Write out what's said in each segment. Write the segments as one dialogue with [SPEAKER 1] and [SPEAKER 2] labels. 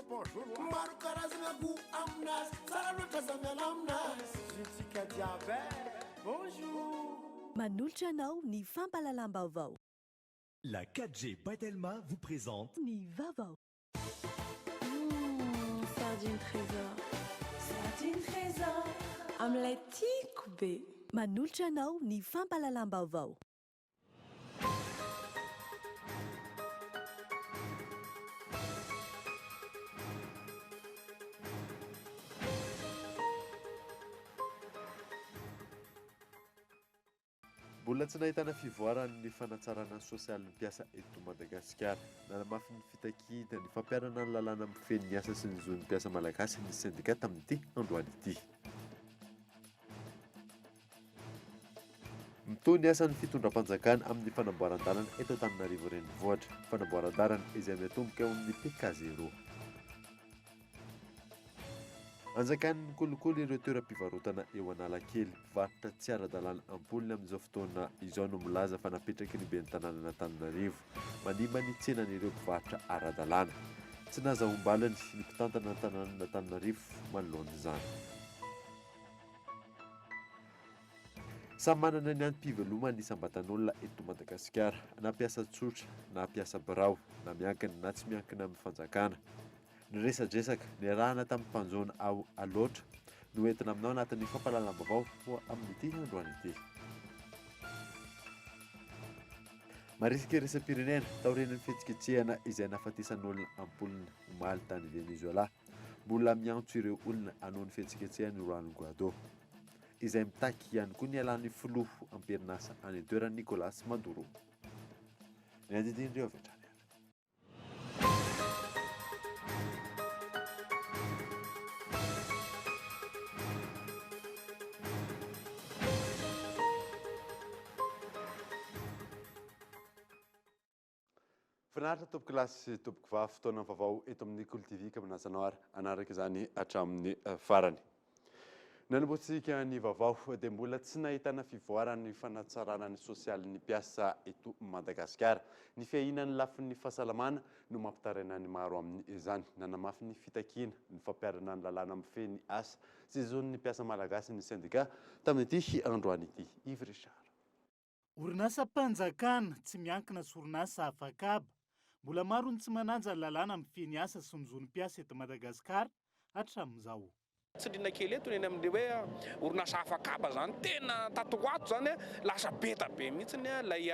[SPEAKER 1] Maro karazagna goût aminazy, tsara loatra za miala aminazy. Zotsika jiaby eh! Bonjour!
[SPEAKER 2] Manolotra anao ny fampahalalam-baovao.
[SPEAKER 3] La 4G by Telma vous présente.
[SPEAKER 2] Ny vaovao.
[SPEAKER 4] Mmh, sardine trésor. Sardine trésor. Amin'ilay tiako be.
[SPEAKER 2] Manolotra anao ny fampahalalam-baovao.
[SPEAKER 5] Mbola tsy nahitana fivoarany ny fanatsarana ny sosialin'ny mpiasa eto Madagasikara. Nanamafy ny fitakiana ny fampiharana ny lalàna mifehy ny asa sy ny zon'ny mpiasa malagasy ny sendika tamin'ity androany ity. Mitohy ny asan'ny fitondram-panjakana amin'ny fanamboaran-dalana eto Antananarivo Renivohitra. Fanamboaran-dalana izay miatomboka eo amin'ny PK Zéro. Anjakan'ny kolikoly ireo toeram-pivarotana eo Analakely. Mpivarotra tsy ara-dalàna am-polony amin'izao fotoana izao no milaza fa napetraky ny ben'ny tanànan'Antananarivo. Manimba ny tsenan'ireo mpivarotra ara-dalàna. Tsy nazahoam-baliny ny mpitantana ny tanànan'Antananarivo manoloana izany. Samy manana ny antom-pivelomany ny isam-batan'olona eto Madagasikara, na mpiasa tsotra, na mpiasa birao, na miankina na tsy miankina amin'ny fanjakana. Ny resadresaka niarahana tamin'ny mpanjono ao Alaotra no entina aminao anatin'ny fampahalalam-baovao ho amin'ity androany ity. Marisika iraisam-pirenena taorian'ny fihetsiketsehana izay nahafatesan'olona am-polony omaly tany Venezuela. Mbola miantso ireo olona hanao ny fihetsiketsehana i Juan Guaido, izay mitaky ihany koa ny hialan'ny filoha am-perinasa any an-toerana Nicolas Maduro. Ny andinindin'ireo avy hatrany ary. Finaritra tompoko lahy sy tompoko vavy, fotoana vaovao eto amin'ny Kolo TV ka manasa anao ary hanaraka izany hatramin'ny farany. Nanombohantsika ny vaovao dia mbola tsy nahitana fivoarana ny fanatsarana ny sosialin'ny mpiasa eto Madagasikara. Ny fiahiana ny lafiny fahasalamana no mampitaraina ny maro amin'izany. Nanamafy ny fitakiana ny fampiharana ny lalàna mifehy ny asa sy zon'ny mpiasa malagasy ny sendika tamin'ity androany ity. Yves Richard.
[SPEAKER 6] Orinasam-panjakana, tsy miankina sy orinasa afakaba. Mbola maro ny tsy manaja ny lalàna mifehy ny asa sy ny zon'ny mpiasa eto Madagasikara hatramin'izao.
[SPEAKER 7] Tsindriana kely eto ny eny amin'ilay hoe orinasa afakaba izany, tena tato ho ato izany lasa be da be mihitsy ilay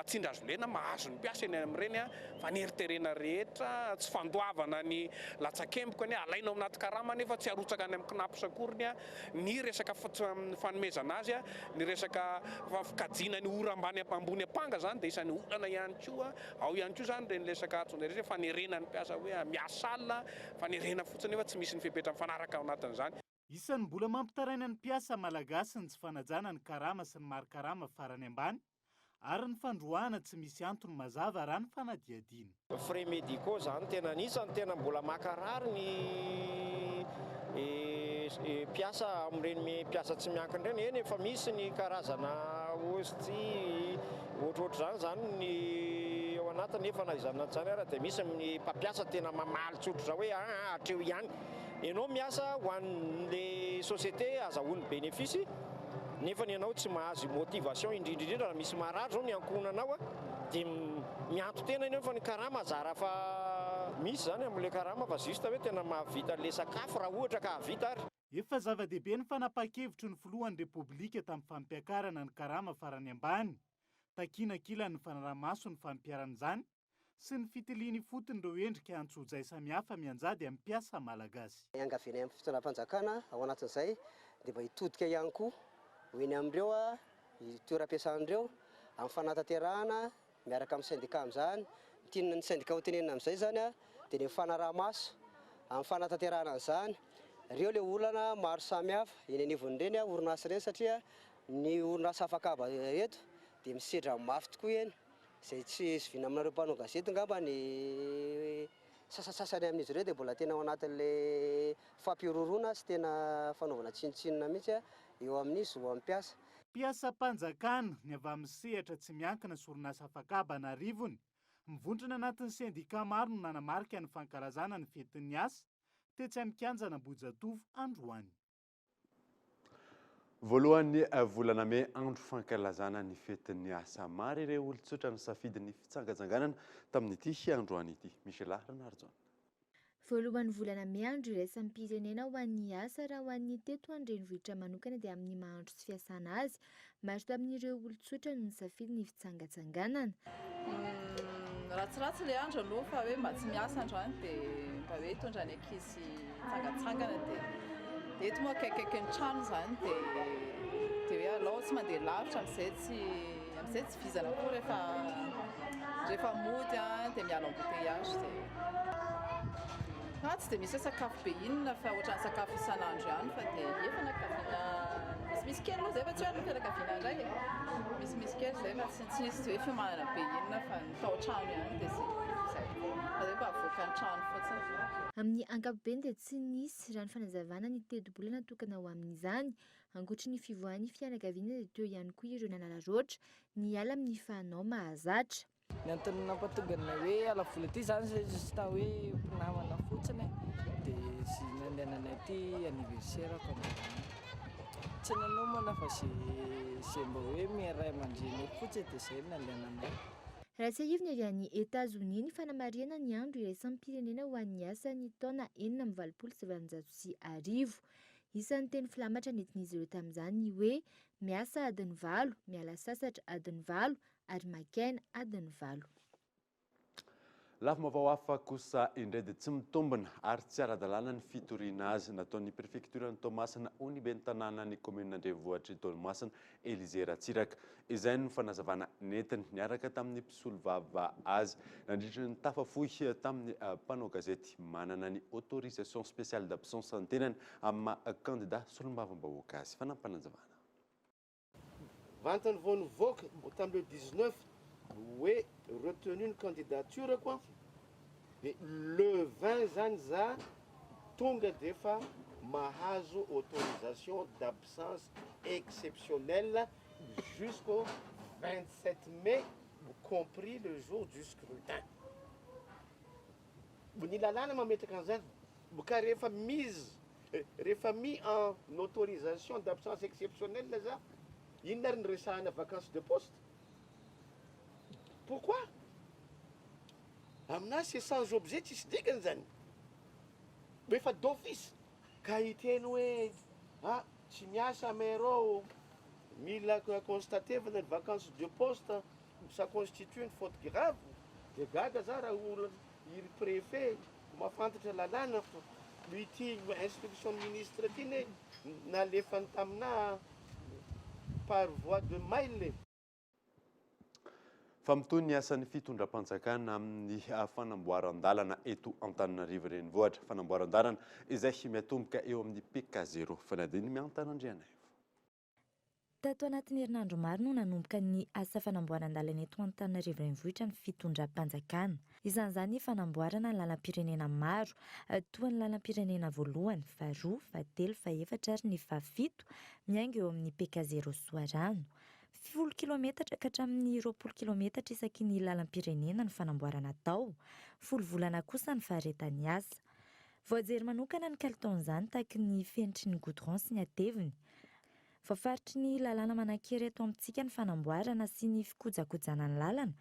[SPEAKER 7] tsindry hazo lena mahazo ny mpiasa eny amin'ireny faneriterena rehetra, tsy fandoavana ny latsakemboka, alaina ao anaty karama nefa tsy arotsaka any amin'ny Cnaps akory. ny resaka fanomezana azy, ny resaka fikajiana ny ora ambany ambony ampanga izany dia isan'ny olana ihany koa, ao ihany koa izany ireny resaka antsoina hoe fanerena ny mpiasa hoe miasa alina, fanerena fotsiny nefa tsy misy ny fepetra mifanaraka ao anatin'izany.
[SPEAKER 6] Isan'ny mbola mampitaraina ny mpiasa malagasy ny tsy fanajana ny karama sy ny mari-karama farany ambany ary ny fandroahana tsy misy antony mazava raha ny fanadihadiana.
[SPEAKER 8] Frais médicaux zany tena anisany tena mbola mankarary ny mpiasa amin'ireny mpiasa tsy miankina ireny, eny efa misy ny karazana ostie ohatrohatr'izany zany ny ao anatiny nefa na izany na tsy izany ara dia misy ny mpampiasa tena mamaly tsotra izao hoe aa hatreo ihany Ianao miasa ho an'le société azahoany bénéfice nefany ianao tsy mahazo motivation indrindra indrindra raha misy marary zao ny ankohonanao dia mianto-tena ianao fa ny karama zara fa misy zany amle karama fa juste hoe tena mahavita le sakafo raha ohatra ka hahavita ary.
[SPEAKER 6] Efa zava-dehibe ny fanapahan-kevitry ny filohan'ny Repoblika tamin'ny fampiakarana ny karama farany ambany. Takiana ankilany ny fanaraha-maso ny fampiharana izany sy ny fitiliana ifotony ireo endrika antsojay samihafa mianjady amin'ny mpiasa malagasy.
[SPEAKER 9] Iangavianay amin'ny fitondram-panjakana ao anatin'izay dia mba hitodika ihany koa ho eny amin'ireo toeram-piasana ireo amin'ny fanatanterahana miaraka amin'ny sendika amin'izany. Ny tian'ny sendika ho tenenina amin'izay izany dia ny fanaraha-maso amin'ny fanatanterahana an'izany. Ireo ilay olana maro samihafa eny anivon'ireny orinasa ireny satria ny orinasa afak'haba eto dia misedra mafy tokoa eny. Izay tsy zoviana aminareo mpanao gazety angamba ny sasantsasany amin'izy ireo dia mbola tena ao anatin'ilay fampihorohoroana sy tena fanaovana tsinontsinona mihitsy eo amin'ny zo an'ny mpiasa.
[SPEAKER 6] Mpiasam-panjakana, ny avy amin'ny sehatra tsy miankina sy orinasa afak'haba an'arivony. Mivondrona anatin'ny sendikà maro no nanamarika ny fankalazana ny fetin'ny asa tetsy amin'ny kianjan'Ambohijatovo androany.
[SPEAKER 5] Voalohan'ny volana mey, andro fankalazana ny fetin'ny asa. Maro ireo olon-tsotra nisafidy ny fitsangatsanganana tamin'ity androany ity. Michela Ranarijaona.
[SPEAKER 10] Voalohan'ny volana mey, andro iraisam-pirenena ho an'ny asa raha ho an'ny teto an-drenivohitra manokana dia amin'ny maha andro tsy fiasana azy. Maro tamin'ireo olon-tsotra no nisafidy ny fitsangatsanganana.
[SPEAKER 11] Ratsiratsy ilay andro aloha fa hoe mba tsy miasa androany dia mba hoe hitondra ny ankizy hitsangatsangana dia dia eto moa akaikikaiky ny trano izany dia dia hoe alao tsy mandeha lavitra amin'izay tsy amin'izay tsy vizana koa rehefa rehefa mody an dia miala embouteillage dia fa tsy dia misy hoe sakafo be inona fa ohatran'ny sakafo isan'andro ihany fa dia ie fianakaviana misimisy kely aloha izay fa tsy hoe fianakaviana indray e misimisy kely izay fa tsy tsy nisy hoe fiomanana be inona fa ny tao an-trano ihany dia izay izay fa hoe mba avoaka ny trano fotsiny.
[SPEAKER 10] Amin'ny ankapobeny dia tsy nisy raha ny fanazavana ny tetibola natokana ho amin'izany. Ankoatry ny fivoahan'ny fianakaviana dia teo ihany koa ireo nanararaotra niala amin'ny fanao mahazatra.
[SPEAKER 12] Ny antony nampatonga anay hoe hiala vola aty zany zay juste hoe mpinamana fotsiny e, de zy nandehananay aty anniversaire-ko androany. Tsy nanomana fa ze ze mba hoe miray aman-dreny eo fotsiny de zay no nandehananay.
[SPEAKER 10] Raha tsiahivina avy any Etazonia ny fanamarihana ny andro iraisam-pirenena ho an'ny asa ny taona 1886. Isan'ny teny filamatra nentin'izy ireo tamin'izany ny hoe miasa adiny valo, miala sasatra adiny valo ary maka aina adiny valo.
[SPEAKER 5] Lafim-baovao hafa kosa indray dia tsy mitombina ary tsy ara-dalàna ny fitoriana azy nataon'ny prefektioran'i Toamasina ho ny ben'ny tanànan'ny kaominina an-drenivohitr'i Toamasina, Elysée Ratsiraka. Izay no fanazavana nentiny niaraka tamin'ny mpisolovava azy nandritra ny tafa fohy tamin'ny mpanao gazety. Manana ny autorisation spéciale d'absence ny tenany amin'ny maha kandida solombavambahoaka azy. Fanampinazavana.
[SPEAKER 13] Vantany vao nivoaka tamin'ny le 19 hoe retenu ny candidature-ko an, dia le 20 zany za tonga dia efa mahazo autorisation d'absence exceptionnelle jusqu'au 27 mai compris le jour du scrutin. Ny lalàna mametraka an'izany ka rehefa mise rehefa mis en autorisation d'absence exceptionnelle za, inona ary ny resahana vacance de poste? Pourquoi? Aminahy c'est sans objet tsisy dikany zany. Efa d'office ka hiteny hoe ah tsy miasa maire ao, mila constatevana ny vacance de poste, ça constitue une faute grave, dia gaga za raha olona iry préfet mahafantatra lalàna fa ity instruction ministre ity ne nalefany taminà par voie de mail e.
[SPEAKER 5] Fa mitohy ny asan'ny fitondram-panjakana amin'ny fanamboaran-dalana eto Antananarivo Renivohitra. Fanamboaran-dalana izay miatomboka eo amin'ny PK zéro. Fanadino Miantana Andrianaivo.
[SPEAKER 10] Tato anatin'ny herinandro maro no nanomboka ny asa fanamboaran-dalana eto Antananarivo Renivohitra ny fitondram-panjakana. Isan'izany ny fanamboarana ny lalam-pirenena maro, toa ny lalam-pirenena voalohany, faharoa, fahatelo, fahefatra ary ny fahafito, miainga eo amin'ny PK zéro Soarano. Folo kilometatra ka hatramin'ny 20 kilometatra isaky ny lalam-pirenena ny fanamboarana atao. Folo volana kosa ny faharetan'ny asa. Voajery manokana ny kalitaon'izany tahaky ny fenitry ny goudron sy ny hateviny. Voafaritry ny lalàna manan-kery eto amintsika ny fanamboarana sy ny fikojakojana ny lalana.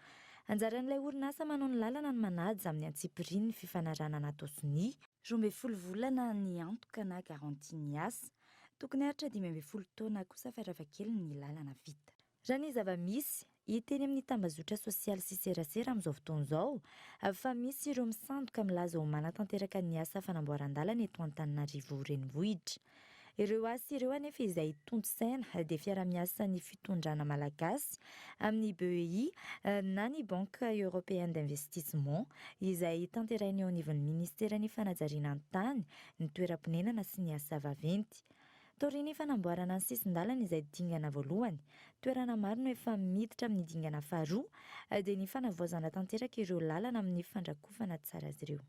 [SPEAKER 10] Anjaran'ilay orinasa manao ny lalana ny manaja amin'ny antsipiriany ny fifanarahana natao sonia. 12 volana ny antoka na garantie ny asa. Tokony haharitra 15 taona kosa farafahakeliny ny lalana vita. Raha ny zava-misy, hita eny amin'ny tambazotra sosialy sy serasera amin'izao fotoana izao fa misy ireo misandoka milaza ho manatanteraka ny asa fanamboaran-dalana eto Antananarivo Renivohitra. Ireo asa ireo anefa izay tontosaina dia fiaraha-miasan'ny fitondrana malagasy amin'ny BEI na ny Banque Européenne d'Investissement izay tanteraina eo anivon'ny Ministeran'ny Fanajariana ny tany, ny toeram-ponenana sy ny asa vaventy. Taorian'ny fanamboarana ny sisin-dalana izay dingana voalohany, toerana maro no efa miditra amin'ny dingana faharoa, dia ny fanavaozana tanteraka ireo lalana amin'ny fandrakofana tsara azy ireo.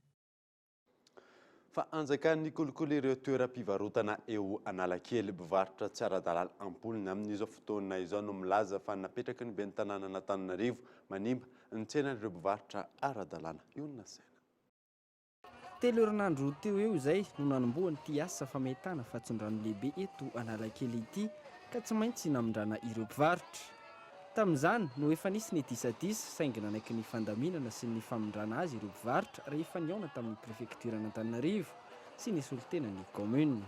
[SPEAKER 5] Fa anjakan'ny kolikoly ireo toeram-pivarotana eo Analakely. Mpivarotra tsy ara-dalàna am-polony amin'izao fotoana izao no milaza fa napetraky ny ben'ny tanànan'Antananarivo manimba ny tsenan'ireo mpivarotra ara-dalàna. Ionona saina.
[SPEAKER 14] Telo herinandro teo eo izay no nanombohan'ity asa fametahana fatson-drano lehibe eto Analakely ity ka tsy maintsy namindrana ireo mpivarotra. Tamin'izany no efa nisy ny disadisa saingy nanaiky ny fandaminana sy ny famindrana azy ireo mpivarotra rehefa nihaona tamin'ny prefektioran'Antananarivo sy ny solontenan'ny kaominina.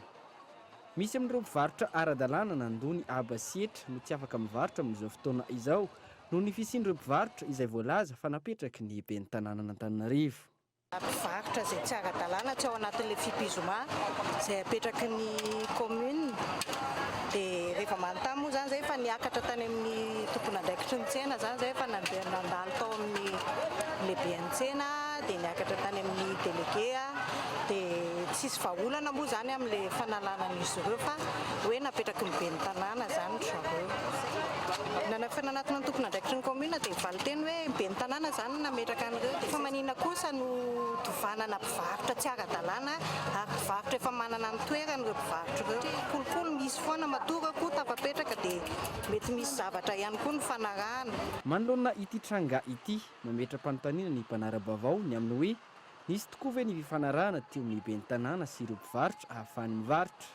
[SPEAKER 14] Misy amin'ireo mpivarotra ara-dalàna nandoa ny haba sy hetra no tsy afaka mivarotra amin'izao fotoana izao noho ny fisian'ireo mpivarotra izay voalaza fa napetraky ny ben'ny tanànan'Antananarivo.
[SPEAKER 15] Mpivarotra izay tsy ara-dalàna, tsy ao anatin'ilay fipizoma izay apetraky ny commune. Dia rehefa manontany moa izany izay efa niakatra tany amin'ny tompon'andraikitry ny tsena izany izay efa nandeha nandalo tao amin'ny lehiben'ny tsena dia niakatra tany amin'ny délégué dia tsisy vahaolana moa izany amin'ilay fanalana an'izy ireo fa hoe napetraky ny ben'ny tanàna izany ry zareo. Efa nanatona ny tompon'andraikitry ny commune dia valin-teny hoe ny ben'ny tanàna izany no nametraka an'ireo dia fa maninona kosa no tovanana mpivarotra tsy ara-dalàna ary mpivarotra efa manana ny toerany ireo mpivarotra ireo. Kolikoly misy foana matoa ireo koa tafapetraka dia mety misy zavatra ihany koa ny fanarahana.
[SPEAKER 14] Manoloana ity tranga ity, mametra-panontaniana ny mpanara-baovao ny amin'ny hoe nisy tokoa ve ny fifanarahana teo amin'ny ben'ny tanàna sy ireo mpivarotra ahafahany mivarotra?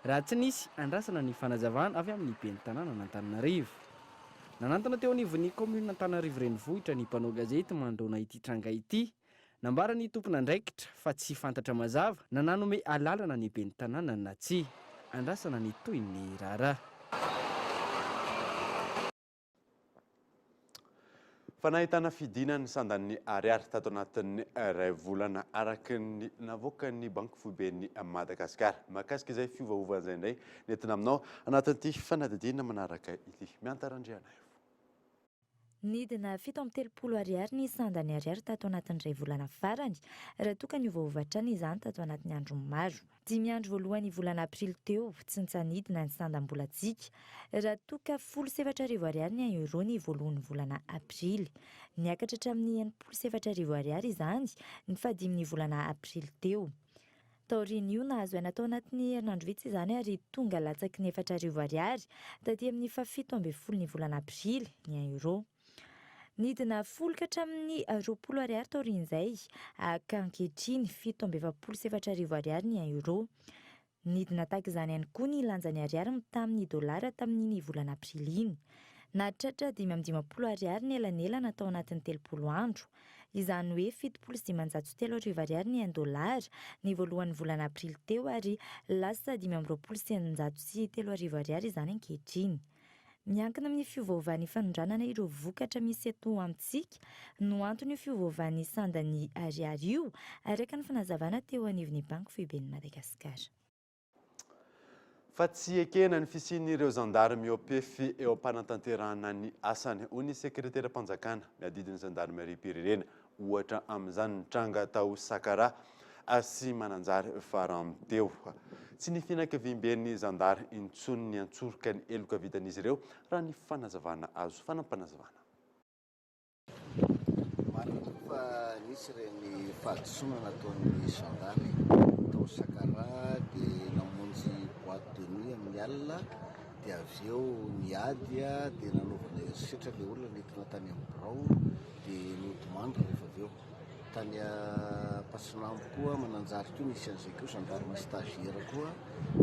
[SPEAKER 14] Raha tsy nisy, andrasana ny fanazavana avy amin'ny ben'ny tanànan'Antananarivo. Nanantona teo anivon'ny kaominina Antananarivo Renivohitra ny mpanao gazety manoloana ity tranga ity. Nambaran'ny tompon'andraikitra fa tsy fantatra mazava na nanome alalana ny ben'ny tanàna na tsia. Andrasana ny tohin'ny raharaha.
[SPEAKER 5] Fa nahitana fidinan'ny sandan'ny ariary tato anatin'ny iray volana araka ny navoakan'ny Banky Foiben'i Madagasikara. Mahakasika izay fiovaovana izay indray ny entina aminao anatin'ity fanadihadiana manaraka ity. Mianta Randrianaivo.
[SPEAKER 10] Nidina 37 ariary ny sandan'ny ariary tato anatin'ny iray volana farany, raha toa ka niovaova hatrany izany tato anatin'ny andro maro. Dimy andro voalohan'ny volana aprily teo, tsy nitsaha-nidina ny sandam-bolantsika, raha toa ka 4010 ariary ny un euro ny voalohan'ny volana aprily. Niakatra hatramin'ny 4060 ariary izany ny fahadimin'ny volana aprily teo. Taorian'io, nahazo aina tao anatin'ny herinandro vitsy izany ary tonga latsaky ny 4000 ariary taty amin'ny fahafito ambin'ny folon'ny volana aprily ny un euro. Nidina folo ka hatramin'ny 20 ariary taorian'izay, ka ankehitriny 4047 ariary ny un euro. Nidina tahaka izany ihany koa ny lanjan'ny ariary mitaha amin'ny dolara tamin'iny volana aprily iny. Nahatratra 55 ariary ny elanelana tao anatin'ny 30 andro. Izany hoe 3570 ariary ny un dolara ny voalohan'ny volana aprily teo ary lasa 3625 ariary izany ankehitriny. Miankina amin'ny fiovaovan'ny fanondranana ireo vokatra misy eto amintsika no anton'io fiovaovan'ny sandan'ny ariary io, araka ny fanazavana teo anivon'ny Banky Foiben'i Madagasikara.
[SPEAKER 5] Fa tsy ekena ny fisian'ireo zandary mihoa-pefy eo am-panatanterahana ny asany, hoy ny sekreteram-panjakana miadidy ny zandarimariam-pirenena. Ohatra amin'izany ny tranga tao Sakaraha sy Mananjary farany teo. Tsy ny fianakaviamben'ny zandary intsony niantsoroka ny heloka vitan'izy ireo, raha ny fanazavana azo. Fanampinazavana.
[SPEAKER 16] Marina tokoa fa nisy ireny fahadisoana nataon'ny zandary tao Sakaraha dia namonjy boite de nuit amin'ny alina dia avy eo niady dia nanaovana herisetra ilay olona nentina tany amin'ny birao dia nodimandry rehefa avy eo. Tany Ampasinambo koa, Mananjary koa nisy an'izay koa, gendarme stagiaire koa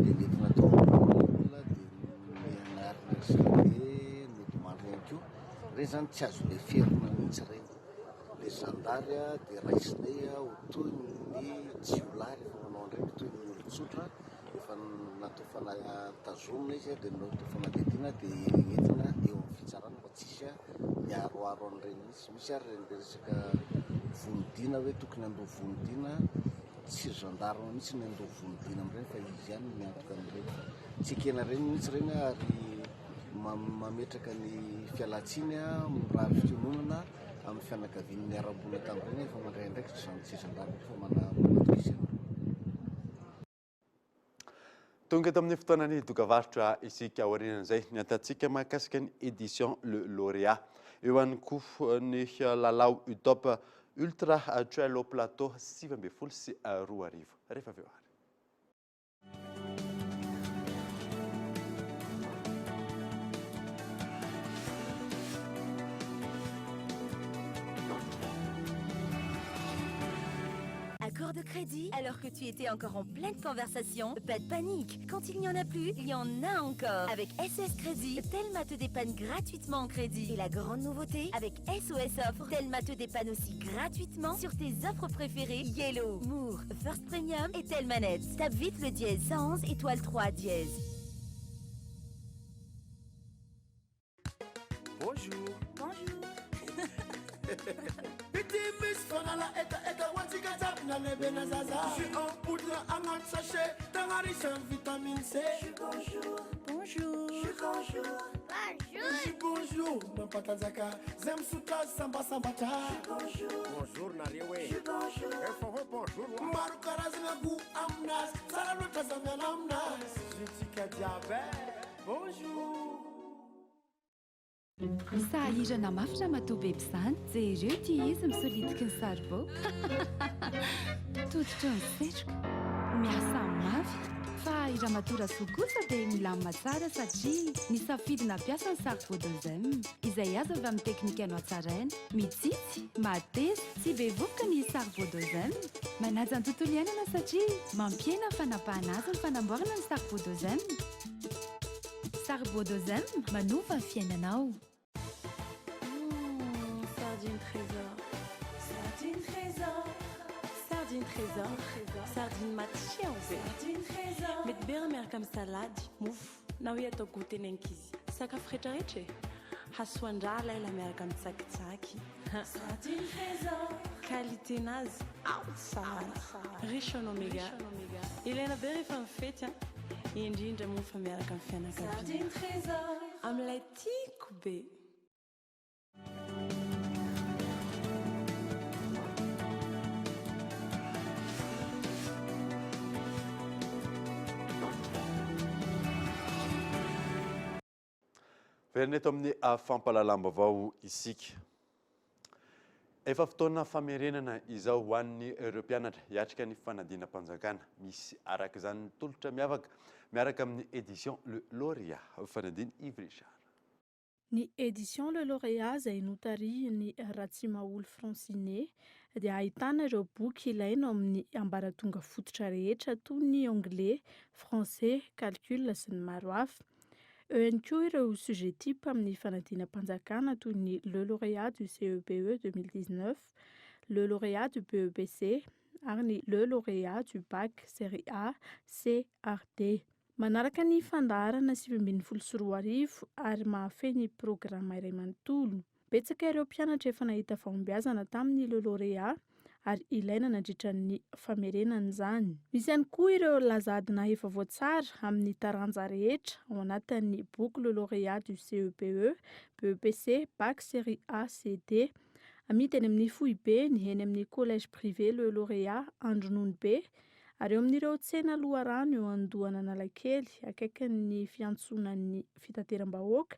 [SPEAKER 16] dia nentina tao amin'ny birao ilay olona dia nianarina sy dia nodimandry ihany koa. Ireny izany tsy azo leferina mihitsy ireny. Ilay zandary dia raisinay ho toy ny jiolahy rehefa manao an'ireny, toy ny olon-tsotra efa natao fana- tazomina izy dia natao fanadihadiana dia entina eo amin'ny fitsarana fa tsisy miaroaro an'ireny mihitsy. Misy ary ireny resaka vono dina hoe tokony handoa vono dina, tsy ry gendarme mihitsy ny handoa vono dina amin'ireny fa izy ihany no miantoka an'ireny. Tsy ekena ireny mihitsy ireny ary mametraka ny fialantsiny, mirary fiononana amin'ny fianakavian'ny niharam-boina tamin'ireny efa mandray andraikitra izany tsy gendarme fa manatokisa an'ireo.
[SPEAKER 5] Tonga eto amin'ny fotoanan'ny dokavarotra isika aorianan'izay ny antantsika mahakasika ny édition le lauréat. Eo ihany koa ny lalao UTOP. Ultra Trail Haut Plateau 2019. Rehefa avy eo ary.
[SPEAKER 17] Accord de crédit alors que tu étais encore en pleine conversation. Pas de panique. Quand il n'y en a plus, il y en a encore. Avec SOS Crédit, Telma te dépanne gratuitement en crédit. Et la grande nouveauté, avec SOS Offre, Telma te dépanne aussi gratuitement sur tes offres préférées Yellow, Moore, First Premium et Telmanet. Tape vite le dièse 111 étoile 3 dièse.
[SPEAKER 1] Bonjour.
[SPEAKER 17] Bonjour.
[SPEAKER 1] Petit miss fanala eta eta watika tap na lebe na zaza. Jus en poudre anaty sachet, tegna riche en vitamine C. Jus bonjour.
[SPEAKER 4] Bonjour.
[SPEAKER 1] Jus bonjour.
[SPEAKER 18] Bonjour.
[SPEAKER 1] Jus bonjour mampatanjaka zay misotra azy sambasambatra. Jus bonjour.
[SPEAKER 8] Bonjour nareo e.
[SPEAKER 1] Jus bonjour.
[SPEAKER 8] Efa hoe bonjour wa.
[SPEAKER 1] Maro karazana goût aminazy, tsara loatra za miala aminazy. Jus-tsika jiaby e. Bonjour.
[SPEAKER 19] Sahirana mafy ramatoa beby izany. Jereo ity izy misolitiky ny saribao. Tototry ny setroka. Miasa mafy. Fa i ramatoa Rasoa kosa dia milamina tsara satria nisafidy nampiasa ny saribao deuxième, izay azo avy amin'ny teknika nohatsaraina. Mitsitsy, mateza, tsy be vovoka ny saribao deuxième. Manaja ny tontolo iainana satria mampihena ny fanapahana azy ny fanamboarana ny saribao deuxième. Saribao deuxième, manova ny fiainanao.
[SPEAKER 4] Mmh, sardine trésor. Sardine trésor. Sardine trésor. Sardine matsiro be. Sardine trésor. Mety be raha miaraka amin'ny salady, mofo, na hoe atao goûter ny ankizy. Sakafo rehetrarehetra e. Hasoan-draha laila miaraka amin'ny tsakitsaky. Sardine trésor. Qualité nazy ao tsara. Riche en oméga. Ilaina be rehefa mifety an. Indrindra moa fa miaraka amin'ny fianakaviana. Sardine trésor. Amin'ilay tiako be.
[SPEAKER 5] Verina eto amin'ny fampahalalam-baovao isika. Efa fotoana famerenana izao ho an'ireo mpianatra hiatrika ny fanadinam-panjakana. Misy araka izany ny tolotra miavaka miaraka amin'ny Edition Le Lauréat, fanadin'i Yves Richard.
[SPEAKER 20] Ny Edition Le Lauréat izay notarihin'i Ratsimaholy Francinet dia ahitana ireo boky ilaina ao amin'ny ambaratonga fototra rehetra toy ny anglais, français, calcul sy ny maro hafa. Eo ihany koa ireo sujet type amin'ny fanadinam-panjakana toy ny Le lauréat du CEBE 2019, Le lauréat du BEPC ary ny Le lauréat du Bac série A, C ary D. Manaraka ny fandaharana 2019 ary mahafehy ny programa iray manontolo. Betsaka ireo mpianatra efa nahita fahombiazana tamin'ny Le Lauréat ary ilaina nandritra ny famerenana izany. Misy ihany koa ireo laza adina efa voatsara amin'ny taranja rehetra ao anatin'ny boky Le Lauréat du CEPE, BEPC, Bac série A, C, D. Amidy eny amin'ny foibeny, eny amin'ny Collège privé Le Lauréat Andrononobe ary eo amin'ireo tsena loharano eo Andohan'Analakely, akaikin'ny fiantsonan'ny fitateram-bahoaka,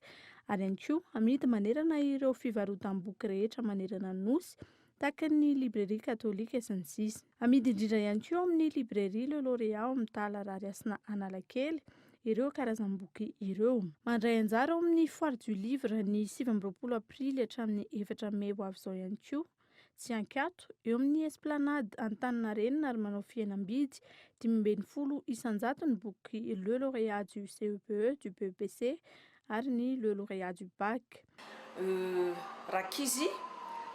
[SPEAKER 20] ary ihany koa amidy manerana ireo fivarotam-boky rehetra manerana ny Nosy, tahaka ny librairie katolika sy ny sisa. Amidy indrindra ihany koa ao amin'ny librairie Le Lauréat ao amin'ny Tala Rarihasina Analakely ireo karazam-boky ireo. Mandray anjara ao amin'ny Foire du Livre ny 29 aprily hatramin'ny 4 mey ho avy izao ihany koa tsy ankiato, eo amin'ny Esplanade Antaninarenina ary manao fihenam-bidy 15% ny boky Le Lauréat du CEPE, du BEPC ary ny Le Lauréat du Bac.
[SPEAKER 21] Euh rankizy,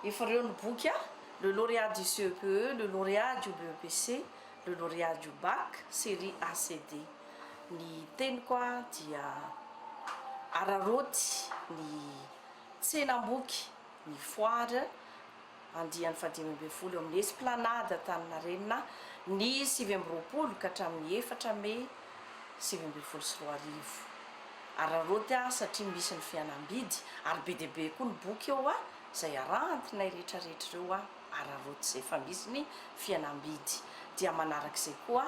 [SPEAKER 21] efa reo ny boky a, Le lauréat du CEPE, Le lauréat du BEPC, Le lauréat du Bac, série ACD. Ny teniko a dia araraoty ny tsenam-boky, ny foire, andiany faha-15 eo amin'ny Esplanade Antaninarenina ny 29 ka hatramin'ny 4 mey 2019. Araraoty aho satria misy ny fihenam-bidy ary be dia be koa ny boky eo izay arantinay rehetra rehetra ireo araraoty izay efa misy ny fihenam-bidy. Dia manaraka izay koa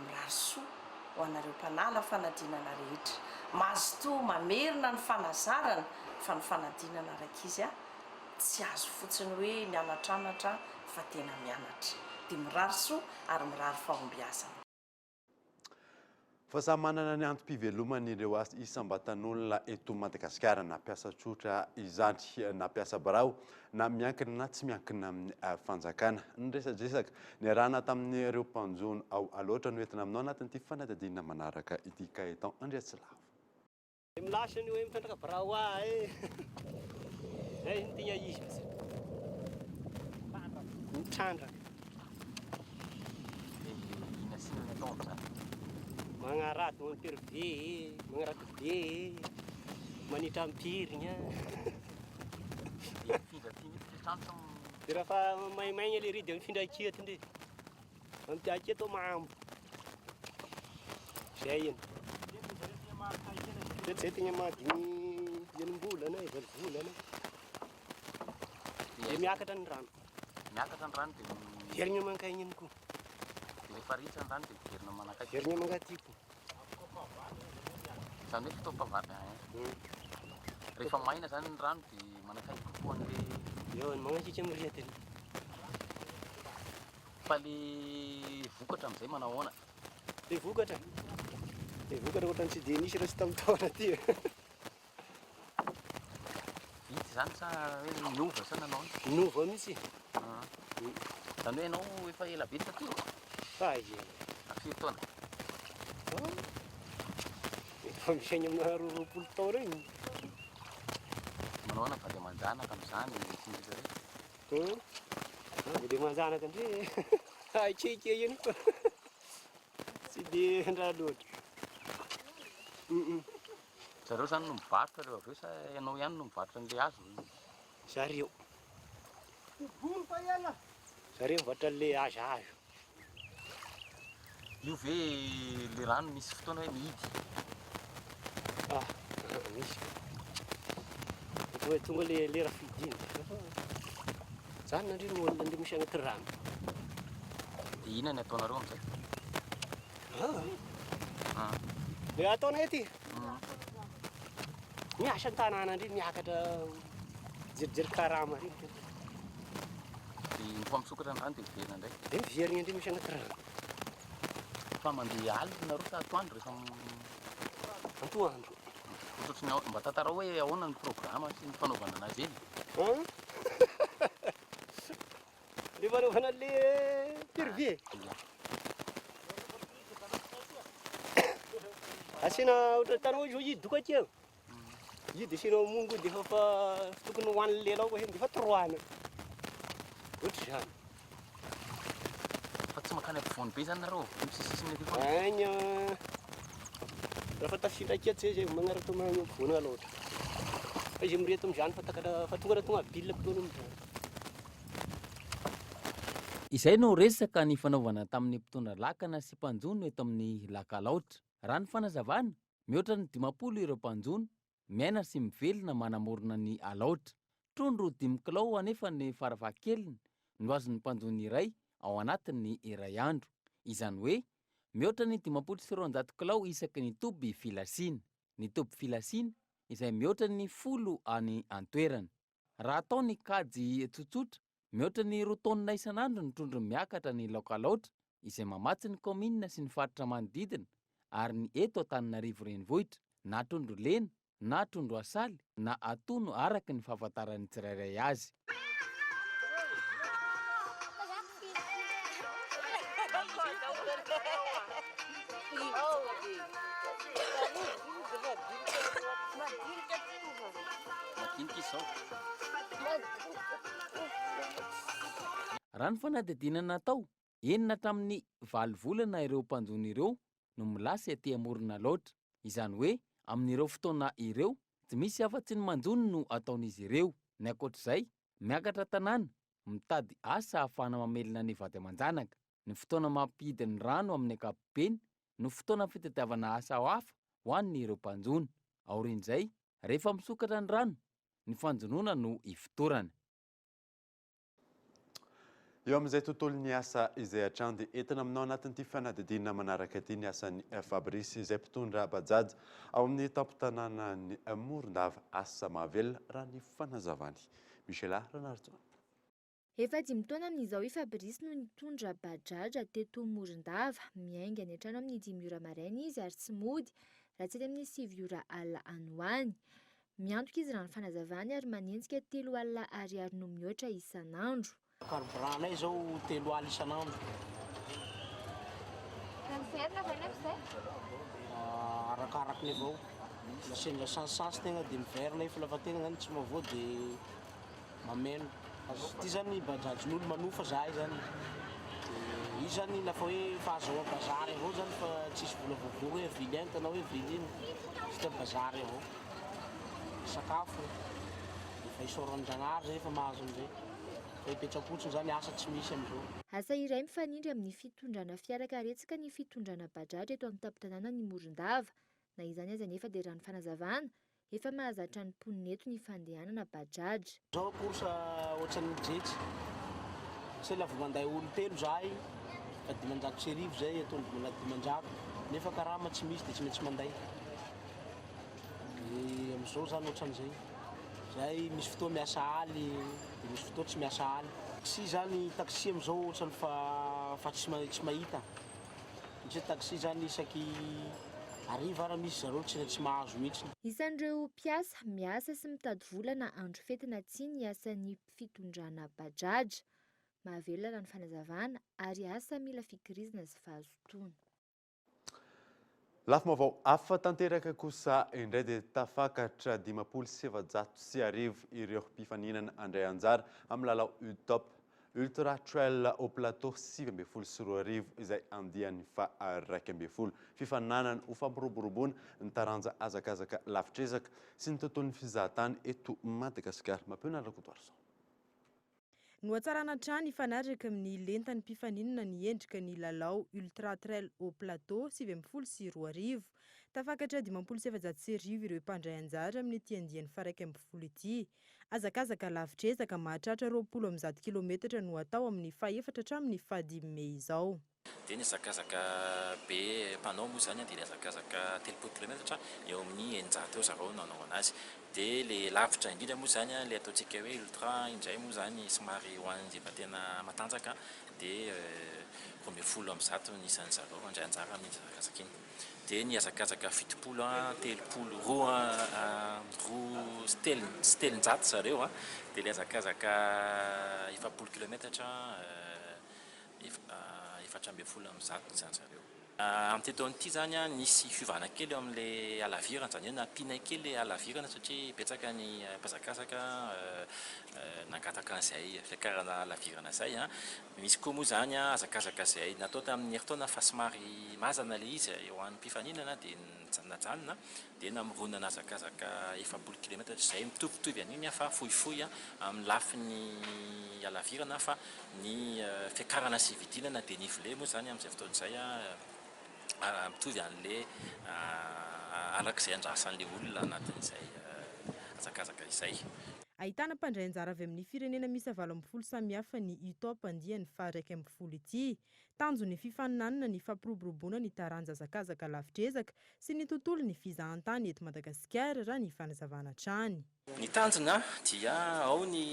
[SPEAKER 21] mirary soa ho anareo mpanala fanadinana rehetra. Mazotoa mamerina ny fanazarana fa ny fanadinana rankizy a! Tsy azo fotsiny hoe mianatranatra fa tena mianatra. Dia mirary soa ary mirary fahombiazana.
[SPEAKER 5] Fa samy manana ny antom-pivelomany ireo asa isam-batan'olona eto Madagasikara, na mpiasa tsotra izany, na mpiasa birao, na miankina na tsy miankina amin'ny fanjakana. Ny resadresaka niarahana tamin'ireo mpanjono ao Alaotra no entina aminao anatin'ity fanadihadiana manaraka ity. Gaëtan Andriatsilavo.
[SPEAKER 18] Milasa ny hoe mitrandraka birao ahy e. Zay no tegna izy mihitsy. Mitrandraka.
[SPEAKER 22] Dia inona sy inona ny atao amin'izany?
[SPEAKER 18] Magnarato, magnano perve e, magnarato be e, manitra ampirigna.
[SPEAKER 22] Dia mifindra aty mihitsy ilay trano sa?
[SPEAKER 18] Dia raha fa maimaigna ilay riz dia mifindra akia aty ndray. Amin'ity akia tô mahambo. Zay iny. Zay tegna mahadimy enim-bolana e, valo volana. Dia miakatra ny rano.
[SPEAKER 22] Miakatra ny rano dia
[SPEAKER 18] Miverina mankany ihany koa.
[SPEAKER 22] Dia rehefa ritra ny rano dia miverina manakaiky.
[SPEAKER 18] Miverina mankaty koa.
[SPEAKER 22] Izany hoe fotoam-pahavaratra hein. Rehefa maina izany ny rano dia manakaiky kokoa an'ilay.
[SPEAKER 18] Eo, manakaiky amin'ny riatiny.
[SPEAKER 22] Fa le vokatra amin'izay manao ahoana?
[SPEAKER 18] Le vokatra? Le vokatra ohatran'ny tsy dia nisy raha tsy tamin'ny taona ity e.
[SPEAKER 22] Vitsy izany sa hoe niova sa nanao ahoana?
[SPEAKER 18] Niova mihitsy.
[SPEAKER 22] Izany hoe ianao efa ela be taty?
[SPEAKER 18] Ah, ela.
[SPEAKER 22] Firy taona?
[SPEAKER 18] Efa misy any amina 22 taona eo.
[SPEAKER 22] Manao ahoana vady aman-janaka amin'izany sy ny rehetra rehetra?
[SPEAKER 18] Vady aman-janaka ndry akaiky ihany fa tsy dia ndra loatra.
[SPEAKER 22] Zareo zany no mivarotra rehefa avy eo sa ianao ihany no mivarotra an'ilay hazo?
[SPEAKER 18] Zareo. Zareo mivarotra an'ilay hazohazo.
[SPEAKER 22] Io ve le rano misy fotoana hoe mihidy?
[SPEAKER 18] Ah, misy. Mety hoe tonga le lera fidiny. Mijanona ndry ny olona ndry misy agnaty rano.
[SPEAKER 22] Dia inona ny ataonareo amin'izay?
[SPEAKER 18] Ah. Le ataonay aty? Miasa an-tanàna ndry miakatra mijerijery karama regny.
[SPEAKER 22] Dia mifampisokatra ny rano dia miverina indray.
[SPEAKER 18] Dia miverina indray misy anaty rano.
[SPEAKER 22] Fa mandeha alina nareo sa atoandro rehefa
[SPEAKER 18] Antoandro.
[SPEAKER 22] Ohatrohatry ny mba tantarao hoe ahoana ny programa sy ny fanaovana anazy eny.
[SPEAKER 18] An? Le fanaovana an'le pervier?
[SPEAKER 22] Ia.
[SPEAKER 18] Asiana ohatran'ny hitanao zao io doka aty. Io dia asianao mongo dia efa fa tokony hohanin'ny lelao koa dia efa toroahana. Ohatr'izany.
[SPEAKER 22] Fa tsy mankany ampovoany be zany nareo, amin'ny sisisisiny aty foana?
[SPEAKER 18] Agny an, raha fa tafiditra akia tsy zay vao magnaraka magnany ampovoany aloatra. Fa izy mireto amin'izany fa takatra fa tonga raha tonga fotoana amin'izany.
[SPEAKER 23] Izay no resaka nifanaovana tamin'ny mpitondra lakana sy mpanjono eto amin'ny Lac Alaotra. Raha ny fanazavana, Mihoatra ny 50 ireo mpanjono, miaina sy mivelona manamorona ny Alaotra. Trondro dimy kilao anefa ny farafahakeliny no azon'ny mpanjono iray ao anatin'ny iray andro. Izany hoe, mihoatra ny 250 kilao isaky ny toby filasiana. Ny toby filasiana izay mihoatra ny folo any an-toerana. Raha atao ny kajy tsotsotra, mihoatra ny roa taonina isan'andro ny trondro miakatra ny laoka Alaotra, izay mamatsy ny kaominina sy ny faritra manodidina ary ny eto Antananarivo Renivohitra, na trondro lena, na trondro asaly, na atono araka ny fahafantaran'ny tsirairay azy.
[SPEAKER 22] Madinika izy izao.
[SPEAKER 23] Raha ny fanadihadiana natao, enina hatramin'ny valo volana ireo mpanjono ireo no milasy aty amoron'Alaotra. Izany hoe amin'ireo fotoana ireo, tsy misy afa-tsy ny manjono no ataon'izy ireo. Ny ankoatr'izay, miakatra tanàna, mitady asa ahafahana mamelona ny vady aman-janaka. Ny fotoana mampihidy ny rano amin'ny ankapobeny no fotoana fitadiavana asa hafa ho an'ireo mpanjono. Aorian'izay, rehefa misokatra ny rano, ny fanjonoana no ifotorana.
[SPEAKER 5] Eo amin'izay tontolon'ny asa izay hatrany dia entina aminao anatin'ity fanadihadiana manaraka ity ny asan'i Fabrice izay mpitondra Bajaj ao amin'ny tampon-tanànan'i Morondava. Asa mahavelona raha ny fanazavany. Michela Ranarison.
[SPEAKER 10] Efa dimy taona amin'izao i Fabrice no nitondra Bajaj teto Morondava. Miainga any an-trano amin'ny dimy ora maraina izy ary tsy mody raha tsy any amin'ny sivy ora alina any ho any. Miantoka izy raha ny fanazavany ary manenjika 30 ariary no mihoatra isan'andro.
[SPEAKER 2] Carburant-nay izao 30 isan'andro.
[SPEAKER 10] Miverina ve nefa izay?
[SPEAKER 2] Arakarakiny avao. La sendra sansy tegna dia miverina io fa lafa tegna zany tsy mahavoa dia mameno. Ty zany bajajin'olo manofa zahay zany. Dia io zany lafa hoe fahazahoa bazary avao zany fa tsisy vola vaovao hoe vily entana hoe vily ino. Vita bazary avao. Sakafo. Efa isaoran-dragnahary zay efa mahazo an'izay. Fa hipetra-potsiny zany asa tsy misy amizao.
[SPEAKER 10] Asa iray mifanindry amin'ny fitondrana fiara karetsaka ny fitondrana bajaj eto an-tampon-tanànan'i Morondava. Na izany aza anefa dia raha ny fanazavana, efa mahazatra ny mponina eto ny fandehanana bajaj.
[SPEAKER 2] Zao course ohatran'ny jetsy, se la vao manday olo telo zahay fa 1500 zay ataony mbola 500 nefa karama tsy misy de tsy maintsy manday, de amizao zany ohatran'izay, zahay misy fotoa miasa aly de misy fotoa tsy miasa aly. Taxi zany, taxi amizao ohatrany fa fa tsy tsy mahita. Satria taxi zany isaky hariva ara misy zareo tsy tsy mahazo mihitsy.
[SPEAKER 10] Isan'ireo mpiasa miasa sy mitady vola na andro fety na tsia ny asan'ny fitondrana bajaj. Mahavelona raha ny fanazavana ary asa mila fikirizana sy fahazotoana.
[SPEAKER 5] Lafim-baovao hafa tanteraka kosa indray dia tafakatra 1450 ireo mpifaninana handray anjara amin'ny lalao UTOP Ultra Trail au Plateau 2019 izay andiany faha-11. Fifaninanana ho fampiroboroboana ny taranja hazakazaka lavitr'ezaka sy ny tontolon'ny fizahantany eto Madagasikara. Mampionona Rakotoarison.
[SPEAKER 3] Nohatsarana hatrany hifanaraka amin'ny lentan'ny mpifaninana ny endrika ny lalao Ultra Trail au Plateau 2019. Tafakatra 1450 ireo mpandray anjara amin'ity andiany faha-11 ity. Hazakazaka lavitr'ezaka mahatratra 120 kilometatra no hatao amin'ny faha-efatra hatramin'ny fahadimy mey izao.
[SPEAKER 7] Dia ny hazakazaka be mpanao moa izany dia ilay hazakazaka 30 kilometatra eo amin'ny 600 eo zareo no hanao anazy. Dia ilay lavitra indrindra moa izany ilay ataontsika hoe ultra indray moa izany somary ho an'izay efa tena matanjaka dia 112 ny isan'ny zareo handray anjara amin'iny hazakazaka iny. Dia ny hazakazaka 70, 30, roa roa sy telo sy 300 zareo dia ilay hazakazaka 40 kilometatra 114 izany zareo. Amin'ity taona ity izany nisy fiovana kely eo amin'ilay halavirana, izany hoe nampiana kely ilay halavirana satria betsaka ny mpihazakazaka nangataka an'izay fiakarana halavirana izay. Misy koa moa izany hazakazaka izay natao tamin'ny herintaona fa somary mazana ilay izy eo an'ny mpifaninana dia najanona. Dia namoronana hazakazaka 40 kilometatra izay mitovitovy an'iny fa fohifohy amin'ny lafiny halavirana fa ny fiakarana sy fidinana dénivelé moa izany amin'izay fotoana izay mitovy an'ilay araka izay andrasan'ilay olona anatin'izay hazakazaka izay.
[SPEAKER 3] Ahitana mpandray anjara avy amin'ny firenena miisa 18 samihafa ny UTOP andiany faha-11 ity. Tanjon'ny fifaninanana ny fampiroboroboana ny taranja hazakazaka lavitr'ezaka sy ny tontolon'ny fizahantany eto Madagasikara, raha ny fanazavana hatrany.
[SPEAKER 7] Ny tanjona dia ao ny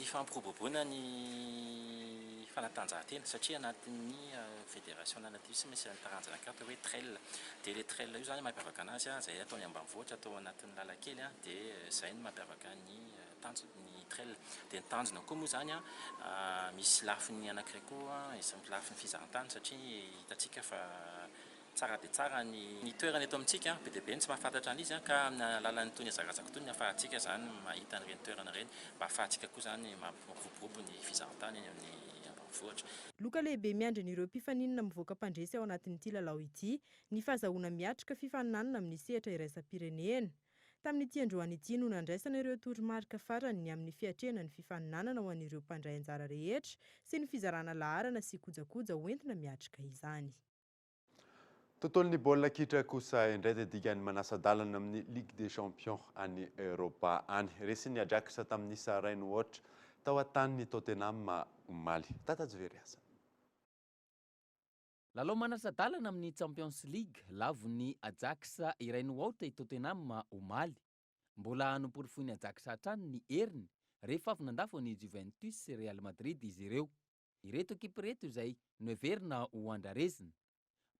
[SPEAKER 7] fampiroboroboana ny fanatanjahantena satria anatin'ny federasiona anaty misy ny taranja anankiray atao hoe trail. Dia ilay trail io izany mampiavaka anazy izay atao any ambanivohitra, atao anatin'ny lalan-kely dia izay no mampiavaka ny tanjona ny trail. Dia ny tanjona koa moa izany misy lafiny anankiray koa, lafiny fizahantany satria hitantsika fa tsara dia tsara ny toerana eto amintsika, be dia be ny tsy mahafantatra an'izy ka amin'ny alalan'itony hazakazaka itony no ahafahantsika izany mahita an'ireny toerana ireny mba ahafahantsika koa izany mampiroborobo ny fizahantany any amin'ny ambanivohitra.
[SPEAKER 3] Loka lehibe miandry an'ireo mpifaninana mivoaka mpandresy ao anatin'ity lalao ity ny fahazahoana miatrika fifaninanana amin'ny sehatra iraisam-pirenena. Tamin'ity androany ity no nandraisana ireo toromarika farany ny amin'ny fiatrehana ny fifaninanana ho an'ireo mpandray anjara rehetra sy ny fizarana laharana sy kojakoja hoentina miatrika izany.
[SPEAKER 5] Tontolon'ny baolina kitra kosa indray dia dikan'ny manasa-dalana amin'ny Ligue des Champions any Eoropa any. Resin'ny Ajax tamin'ny isa iray no aotra tao an-tanin'ny Tottenham omaly. Tata Jiveriasa.
[SPEAKER 23] Lalao manasa-dalana amin'ny Champions League, lavon'ny Ajax iray no aotra i Tottenham omaly. Mbola noporofoin'ny Ajax hatrany ny heriny rehefa avy nandafo ny Juventus sy Real Madrid izy ireo. Ireto ekipa ireto izay noheverina ho andrarezina.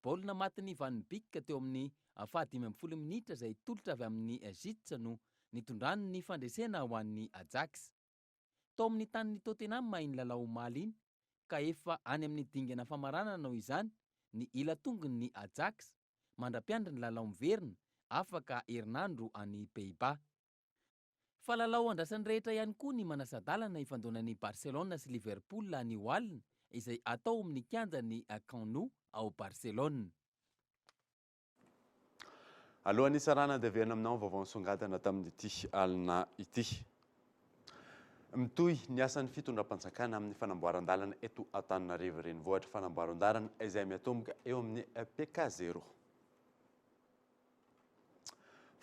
[SPEAKER 23] Baolina matin'i Van Beek teo amin'ny faha 15 minitra izay tolotra avy amin'i Gitz no nitondrany ny fandresena ho an'ny Ajax. Tao amin'ny tanin'ny Tottenham iny lalao omaly iny ka efa any amin'ny dingana famaranana noho izany ny ila tongony ny Ajax mandra-piandry ny lalao miverina afaka herinandro any Pays-Bas. Fa lalao andrasan'ny rehetra ihany koa ny manasa-dalana ifandonan'i Barcelone sy Liverpool anio alina izay atao amin'ny kianjan'ny Camp Nou ao Barcelone.
[SPEAKER 5] Alohan'ny hisarahana dia averina aminao ny vaovao nisongadina tamin'ity alina ity. Mitohy ny asan'ny fitondram-panjakana amin'ny fanamboaran-dalana eto Antananarivo Renivohitra. Fanamboaran-dalana izay miatomboka eo amin'ny PK zéro.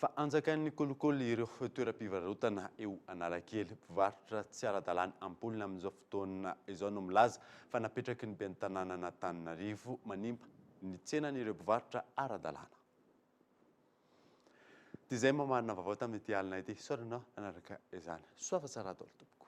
[SPEAKER 5] Fa anjakan'ny kolikoly ireo toeram-pivarotana eo Analakely. Mpivarotra tsy ara-dalàna am-polony amin'izao fotoana izao no milaza fa napetraky ny ben'ny tanànan'Antananarivo manimba ny tsenan'ireo mpivarotra ara-dalàna. Dia izay mamarina vaovao tamin'ity alina ity. Isaorana nanaraka izany. Soa fa tsara daholo tompoko.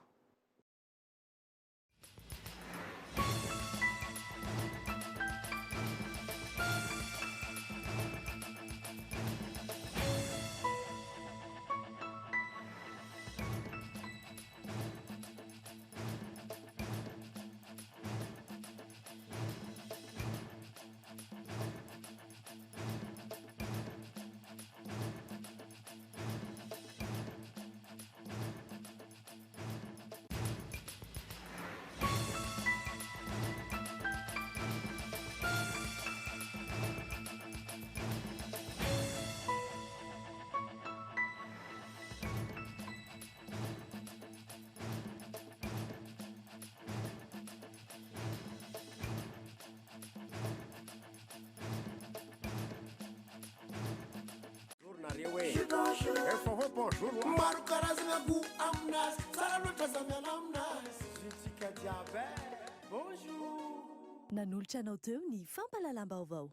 [SPEAKER 1] Maro karazagna goût aminazy, tsara loatra za miala aminazy. Zitsika jiaby e, bonjour.
[SPEAKER 17] Nanolotra anao teo ny fampahalalam-baovao.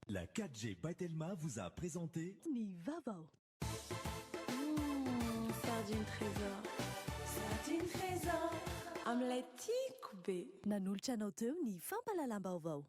[SPEAKER 6] La 4G by Telma vous a présenté.
[SPEAKER 17] Ny vaovao.
[SPEAKER 4] Hum, sardine trésor. Sardine trésor. Amin'ilay tiako be.
[SPEAKER 17] Nanolotra anao teo ny fampahalalam-baovao.